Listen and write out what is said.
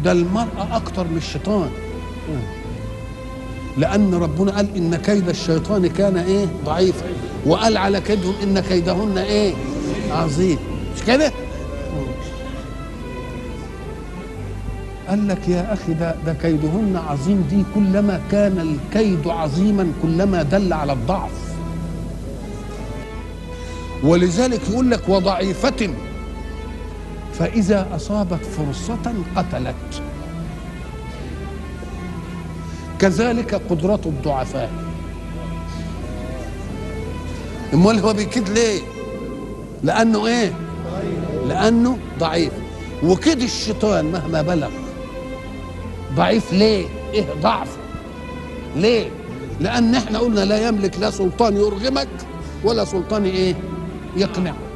ده المرأة أكتر من الشيطان، لأن ربنا قال إن كيد الشيطان كان إيه؟ ضعيفا، وقال على كيدهم إن كيدهن إيه؟ عظيم، مش كده؟ قال لك يا أخي ده كيدهن عظيم، دي كلما كان الكيد عظيما كلما دل على الضعف. ولذلك يقول لك وضعيفة فإذا أصابت فرصة قتلت. كذلك قدرة الضعفاء. امال هو بيكيد ليه؟ لأنه إيه؟ لأنه ضعيف. وكيد الشيطان مهما بلغ ضعيف ليه؟ إيه ضعفه؟ ليه؟ لأن احنا قلنا لا يملك لا سلطان يرغمك ولا سلطان إيه؟ يقنعك.